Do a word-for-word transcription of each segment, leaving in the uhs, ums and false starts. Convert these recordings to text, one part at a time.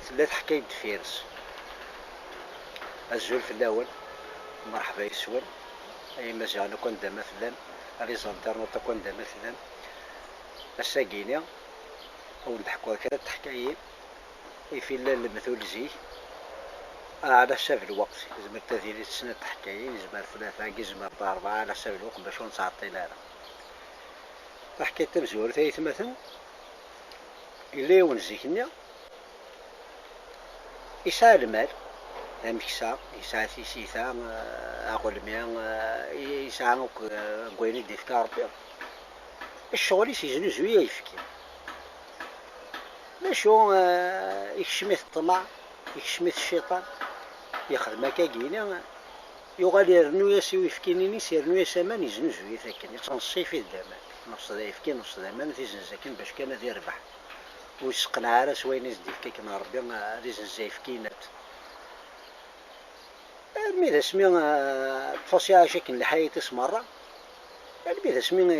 Tella teḥkayt deffir-s. Azul fell-awen, mreḥba yes-wen, ay Imaziɣen akk anda ma tellam, a les internautes akk anda ma tellam. Ass-agi-ni, ad wen-d-ḥkuɣ kra n teḥkayin i fi llan lemtul zik, ɛla ḥsab lweqt. Zemrent ad ilint snat teḥkayin, yezmer tlata, yezmer rebɛa, ɛla ḥsab lweqt, bac ur nettɛeṭṭil ara. Taḥkayt tamezwarut, ay atmaten, yella yiwen zik-nni, yesɛa lmal, d ameksa, yesɛa tisita, eh, aɣelmi, eh, yesɛa akk, eh, deg wayen i d-ifka Rebbi. Ccɣel-is yeznuzuy ayefki. Macu, eh, ikcem-it ṭṭmeɛ, ikcem-it cciṭan, yexdem akkagi-ni, yuɣal irennu-yas i uyefki-nni-ines, irennu-yas aman, yeznuzuy-it akken, yettneṣṣif-it d aman. Nefṣed ayefki, nefṣed aman, ad t-izenz akken bac kan ad irbeḥ. Ur yesseqneɛ ara s wayen i s-d-ifka akken Rebbi, ad izenz ayefki-ines. Armi d asmi, eh, ṭṭef-as iɛac akken lḥayat-is merra, armi d asmi i,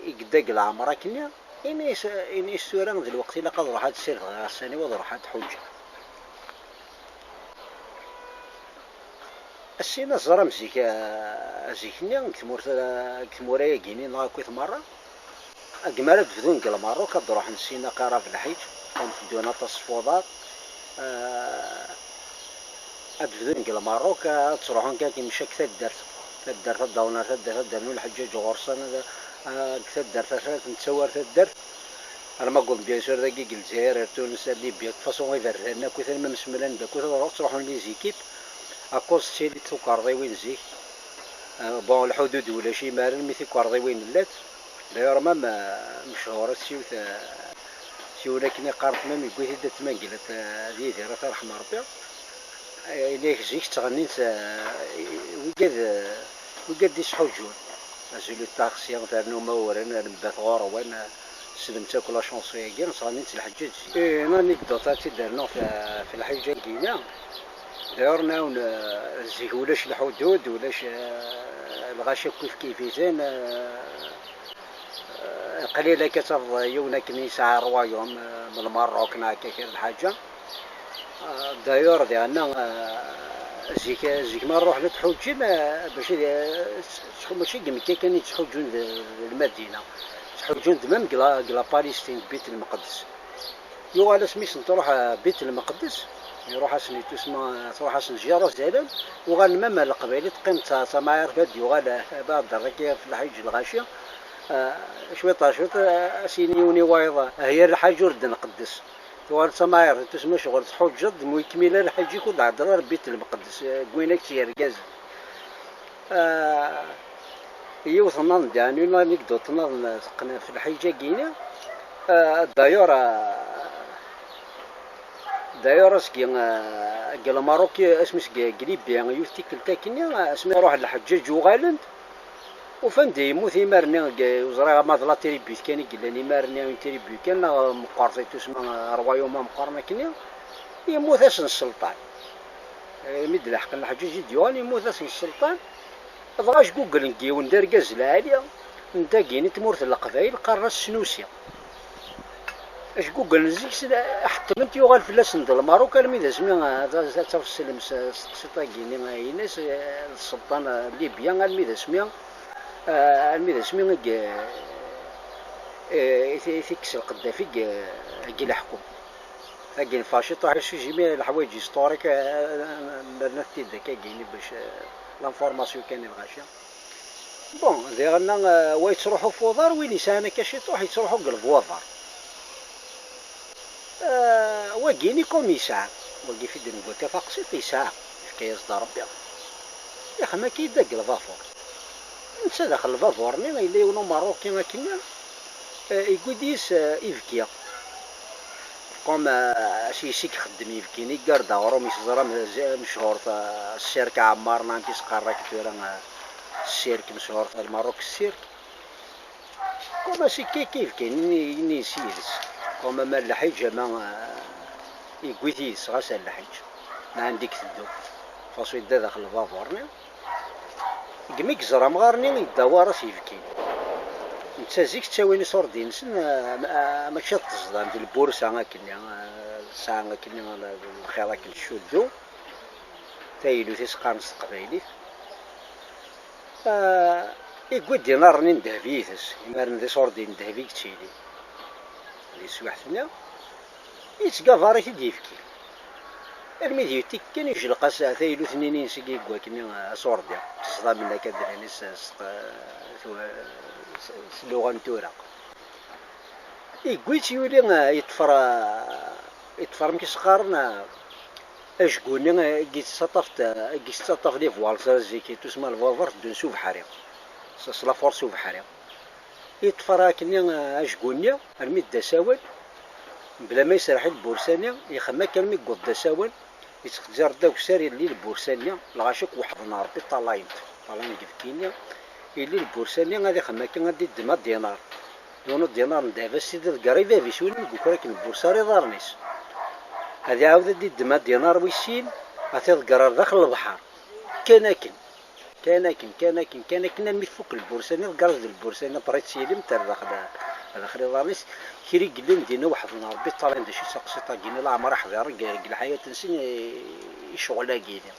i yedda deg leɛmer akkenni, ini-as, ini-as tura d lweqt ilaq ad ruḥeɣ ad ssirdeɣ iɣsan-iw, ad ruḥeɣ ad ḥuǧǧeɣ. Assin aẓram zik, eh, zik-nni deg tmurt, eh, deg tmura-agi-nni neɣ akkit merra, agmi ara d-bdun deg Lmerruk, ad d-ruḥen syin aqirab lḥiǧ, ad ddun aṭas sfuḍar, eh, ad d-bdun deg Lmerruk, ad ttruḥun kan mcak taddart, taddart ad d-awen ar taddart, ad d-rnun lḥeǧǧaǧ ɣur-sen, ad, eh, deg taddart, ad ten-tawi ar taddart, arma wwḍen bien sûr dagi deg Lezzayer, ar Tunes, ar Libya, de façon iberdan akkit, arma msemlan-d akkit, ad ruḥ, ttruḥun les équipes, à cause ttili-d tukerḍiwin zik. Eh, bon, lḥudud ulac imaren, mi tikerḍiwin llant. D'ailleurs, même, eh, mechuṛet s yiwet, eh, s yiwen akken iqqar-t, même yewwi-t-id At Mangellat, eh, d Yidir, ad t-irḥem Rebbi. Eh, ini-ak zik ttɣennint, eh, wigad, eh, wigad d-isḥuǧǧun. Azul i ṭaxsi, ternu mawren, lembat ɣur-wen, eh, teslemt akk la chanson-agi, ttɣennint s lḥeǧǧaǧ zik. Eh, une anecdote ad tt-id-rnuɣ f-, f lḥiǧ-agi-ina. D'ailleurs, nɛawen, eh, zik ulac lḥudud, ulac, eh, lɣaci akk kif kif-iten, eh, eh, qlil akka ad tafeḍ yiwen akken yesɛa rwayum, eh, m Lmerruk neɣ akka kra n lḥaǧa. Eh, d'ailleurs, diɣenna, eh, zik, zik ma ruḥen ad ḥuǧǧen, eh, bac ad, eh, mačči deg Mekka kan i ttḥuǧǧun d, d lmadina. Ttḥuǧǧun-d même deg la, deg la Palestine, Bit Lmeqdes. Yuɣal asmi sen-truḥ, eh, Bit Lmeqdes, iruḥ-asen itusma, truḥ-asen Jérusalem, uɣalen même ar Leqbayel, teqqim d ta-, tamɛirt, ad d-yuɣal, eh, ad d-terr akka f lḥiǧ lɣaci, eh, cwiṭ ar cwiṭ, eh, ad s-yini yiwen i wayeḍ, eh, yir lḥaǧ ur d-nqeddes. Tuɣal d tamɛirt, itusma ccɣel tḥuǧǧeḍ, ma ur yekmil ara lḥiǧ-ik ur d-ɛeddeḍ ara Bit Lmeqdes, eh, deg wayen ak-tt-yergazen. Ah, yiwet nnaḍen, yeɛni une anecdote nnaḍen teqqen f lḥiǧ-agi-ni. Ah, d'ailleurs, ah, d'ailleurs, asgi, ah, deg Lmerruk, asmi seg, deg Libya, yiwet tikkelt akkenni, asmi ruḥen lḥeǧǧaǧ uɣalen-d, ufan-d yemmut imar-nni, deg, ur ẓriɣ ama d la tribu kan i yellan imar-nni, une tribu kan, neɣ meqqert, ay tusma, rwayum ameqqran akkenni, yemmut-asen sselṭan. Eh, mi d-leḥqen lḥeǧǧaǧ i d-yuɣal, yemmut-asen sselṭan. Dɣa jguglen deg yiwen d argaz lɛali n dagi n tmurt n Leqbayel, qqaren-as Snusi. Jguglen zik-s, ḥettmen-t, yuɣal fell-asen d Lmerruk, armi d asmi, eh, ad, ad tafeḍ s lem-, s teqsiṭ-agi-nni, eh, ines, eh, d sselṭan, eh, Libya, armi d asmi, eh, armi d asmi i, eh, i t-, i t-ikkes Lqeddafi deg, deg leḥkum. Tagi neffeɣ ciṭuḥ i sujet, mais leḥwayeǧ historique, eh, nerna-t-id akkagi-ni bac, eh, l'information kan i lɣaci. Bon, diɣenna, eh, wa yettruḥu f uḍar, win yesɛan akka ciṭuḥ yettruḥu deg lbuḍer. Eh, wagi-ni comme yesɛa, wagi fi d-newwi akka taqsiṭ yesɛa, yefka-yas-d Rebbi. Yaxem akka yedda deg lbabur. Netta daxel lbabur-nni, yella yiwen umeṛṛuki akkenni, eh, yewwi-d yis, eh, ibki. Comme, eh, s yis i ixeddem ibki-nni, garde aɣrum, i teẓram, eh, mechuṛ, eh, ssirk Ɛemmar, neɣ amek i s-qqaren akka tura, eh, ssirk mechuṛ, eh, Lmerruk ssirk. Comme ass-ikki akka ibki-nni, nni s yid-s. Comme ama lḥiǧ, ama, eh, yewwi-t yid-s, ɣas ar lḥiǧ. Neɣ anda i iteddu. Fasu yedda daxel lbabur-nni. Deg mi yeẓra amɣar-nni yedda war-as yibki. Netta zik ttawin iṣurdiyen-nsen, eh, ma-, eh, mačči ad teẓḍam di lbursa akkenni, eh, tesɛa akkenni lxir akken tcuddu, taylut-is qqaren s teqbaylit. Eh, yewwi-d inarren n ddheb yid-s, imaren d iṣurdiyen n ddheb i yettili di teswiɛt-nni. Yettgabar-it-id yefki. Armi d yiwet tikkelt kan ijleq-as taylut-nni-ines i yegwa akkenni aṣurdi. Ttẓḍamen akka d-nini s, s, s luɣa n tura. Yewwi-tt yuli, yeṭṭfer, yeṭṭfer amek i s-qqaren, ajgu-nni i yettaṭṭaf, i yettaṭṭaf les voiles zik, tusma lbabuṛ teddun s ubeḥri, s, s la force ubeḥri. Yeṭṭfer akkenni ajgu-nni armi d-yedda s awal, bla ma yesraḥ i lbursa-nni, yexdem akka armi yewweḍ-d s awal, yettqeddar-d akessar, yelli lbursa-nni, lɣaci akk weḥden Ṛebbi ṭṭalayen-t, ṭṭalayen deg ibki-nni, yelli lbursa-nni ad ixdem akka, ad d-iddem adinar. Yiwen udinar n ddheb ad s-t-id-iḍegger i bab-is, win i d-yuker akken lbursa ar iḍarren-is. Ad iɛawed ad d-iddem adinar wis sin, ad t-iḍegger ar daxel n lebḥer. Kan akken. Kan akken, kan akken, kan akken, armi tfuk lbursa-nni, tgerrez-d lbursa-nni, après tili-m ar daxel, ar daxel iḍarren-is. Kra i yellan dinna weḥden Ṛebbi ṭṭalayen d acu i d taqsiṭ-agi-nni, leɛmer iḥḍiren deg, deg lḥayat-nsen i, i ccɣel-agi-nni.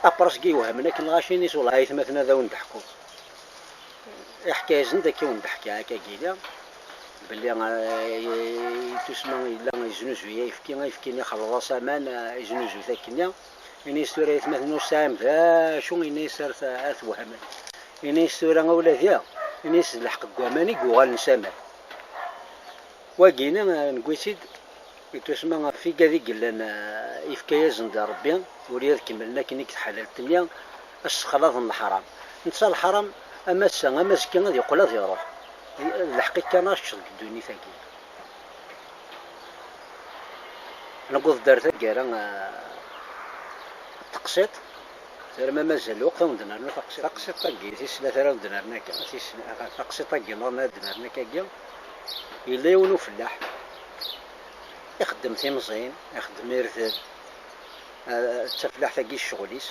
Après seg i yewhmen akken lɣaci-nni-s, wellah aytmaten ad awen-d-ḥkuɣ. Iḥka-yasen-d akka i wen-d-ḥkiɣ akka gila, belli, eh, tusma yella yeznuzuy ayefki, ayefki-nni ixelleḍ-as aman, eh, yeznuzu-t akkenni. Ini-as tura aytmaten ur sɛim d acu, ini-as ar t-, ar twehmem. Ini-as tura a wladi, ini-as d lḥeqq n waman i yuɣalen s aman. Wagi-nni, eh, newwi-tt-id, yettwasma ɣef igad i yellan, eh, yefka-yasen-d Ṛebbi, ur ad kemmlen akken i deg tḥalalt-nni, ad ssexlaḍen leḥram. Netta leḥram, ama ass-a, ama azekka, ad yeqqel ad iṛuḥ. D lḥeqq kan ara teččeḍ deg ddunit-agi. Newweḍ-d ar taggara, eh, teqsiṭ, terma mazal lweqt ad wen-d-nernu taqsiṭ. Taqsiṭ-agi, tis tlata ara wen-d-nernu akka, tis, taqsiṭ-agi nniḍen ara d-nernu akka, yella yiwen ufellaḥ, ixeddem timẓin, ixeddem irden, eh, d tafellaḥt-agi ccɣel-is.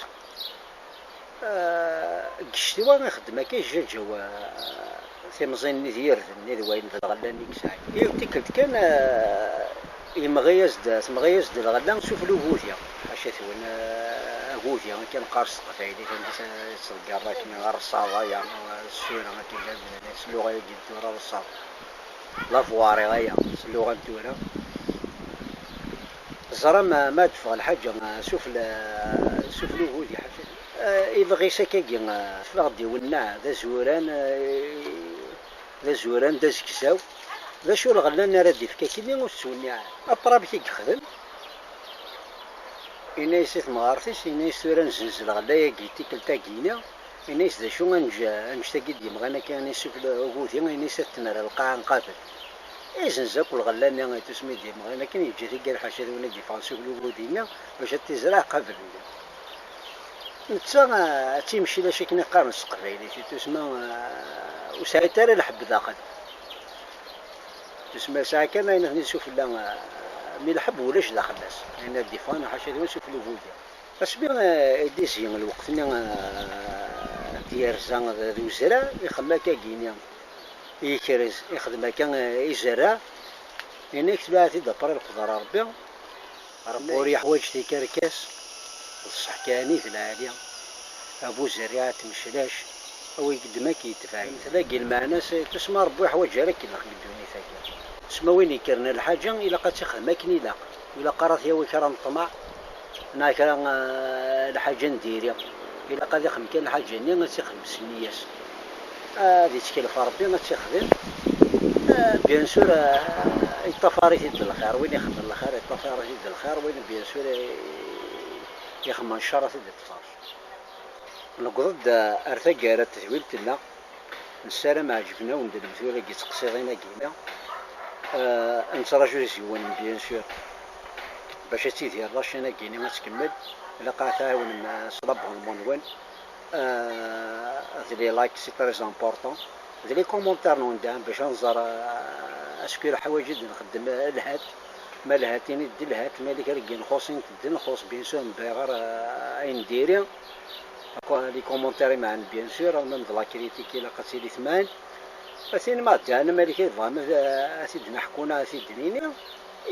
Eh, deg ccetwa ixeddem akka, yejjaǧaw, eh, timẓin-nni d yirden-nni d wayen d lɣella-nni i yesɛa. Yiwet tikkelt kan, eh, yemɣi-yas-d, temɣi-yas-d lɣella s uflugudi. Ḥaca-twen, eh, agudi, akken neqqar s teqbaylit, anda i tt-, ttḍeggiren akken rṣaḍa, ya, s tura, akken s lluɣa-agi n tura, rṣaḍ. Lavuari aya, s lluɣa n tura. Teẓram ma, ma d-teffeɣ lḥaǧa, eh, sufell, eh, sufell ugudi, ḥaca. Eh, ibeɣ-is akkagi, eh, teffeɣ-d iwenneɛ, d azuran, eh, d azuran, d azegzaw. D acu lɣella-nni ara d-ifk akkenni ur tettwenniɛ ara. Après amek i yexdem? Ini-as i temɣart-is, ini-as tura nzenz lɣella-agi, tikkelt-agi-nni, ini-as d acu, ad neǧǧ, ad neǧǧ tagi d-yemɣan akka, ini-as sufell ugudi, ini-as ad t-nerr lqaɛa nqabel. Izenz akk lɣella-nni i tusmi d-yemɣan akken, yeǧǧa tigad ḥaca d win i d-yeffɣen sufell ugudi-nni, bac ad t-izreɛ qabel-nni. Netta, ah, d timcilac akken i qqaren s teqbaylit, i tusma, ah, ur sɛint ara lḥebb daxel. Tusma yesɛa kan ayen aten-id sufella, ah, mi lḥebb ulac daxel-as. Ayen ad d-iffɣen ḥaca d win sufell ugudi. Asmi, eh, i d-izzi lweqt-nni, eh, n tyerza d, d uzrar, ixdem akka gini, yekrez, ixdem akka, eh, izerreɛ, yenna-k tebɛet-id après lqedra n Ṛebbi. Ṛebbi ur yeḥwaǧ tikerkas, d ṣṣeḥ kan i d lɛali, a bu zerriɛa temclac, a wi yeddem ad k-yetbeɛ. Tlagi lmeɛna-s, tusma Ṛebbi ur yeḥwaǧ ara ad k-ineɣ deg ddunit-agi. Tusma win yekkren lḥaǧa, ilaq ad tt-ixdem akken ilaq. Ur ilaq ara ad t-yawi kra n ṭṭmeɛ, neɣ kra, eh, lḥaǧa n diri. Ilaq ad ixdem kan lḥaǧa-nni, ad tt-ixdem s nniya-s. Ad ittkel ɣef Ṛebbi, ad tt-ixdem. Eh, bien sûr, eh, yeṭṭafar-it-id lxir. Win ixedmen lxir, yeṭṭafar-it-id lxir. Win, bien sûr, eh, ixedmen ccer, ad t-id-iṭṭfar. Newweḍ-d ar taggara n tedwilt-nneɣ. Nessaram ɛeǧben-awen-d lemtul-agi d teqsiḍin-agi-nni. Eh, nettraǧu iziwen, bien sûr, bac ad tidir la chaîne-agi-nni ad tkemmel. Ilaq ad tɛiwnem, eh, s l'abonnement-nwen. Eh, d les likes, c'est très important. D les commentaires-nwen daɣen bac ad nẓer, eh, est-ce que leḥwayeǧ i d-nxeddem, eh, lhat. Ma lhat, init-d lhat, ma yella kra n wayen nxuṣṣ, init-d nxuṣṣ, bien sûr, ur bɣiɣ ara, eh, ayen diri. Akk les commentaires i meɛnen, bien sûr, même d la critique ilaq ad tili temɛen. A tin ma d-ɛna malik i tebɣam ad, ad t-id-neḥku neɣ ad t-id-nini,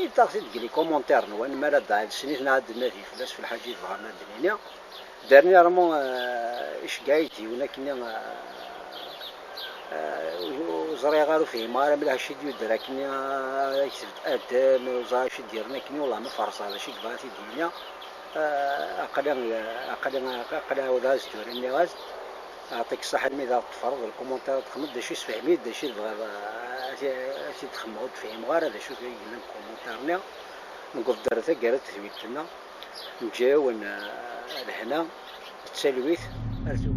iltaɣ-t-id deg les commentaires-nwen, mi ara d-ɛelsen-it neɣ ad d-nadi fell-as f lḥaǧa i tebɣam ad d-nini. Dernièrement, eh, iceggeɛ-iyi-d yiwen akkenni, eh, eh, ur, ur ẓriɣ ara, ur fhimeɣ ara mliḥ acu i d-yudder akkenni, eh, yekteb-d Adam, ur ẓriɣ acu i d-yerren akkenni, wellah ma ferṣeɣ d acu i yebɣa ad t-id-yini. Eh, aql-i, aql-i, aql-i ɛawdeɣ-as-d tura, nniɣ-as, Ɛṭik ṣṣeḥ almi d aɣ-d-tefreḍ lkumuntir ad texmeḍ d acu yessefhem-iyi-d d acu i tebɣiḍ, eh, ad t-, ad t-id-xemmeɣ, ur d-fhimeɣ ara d acu i yellan deg kumuntir-nni. Newweḍ-d ar taggara n tedwilt-nneɣ, neǧǧa-yawen, eh, lehna d talwit ar tura.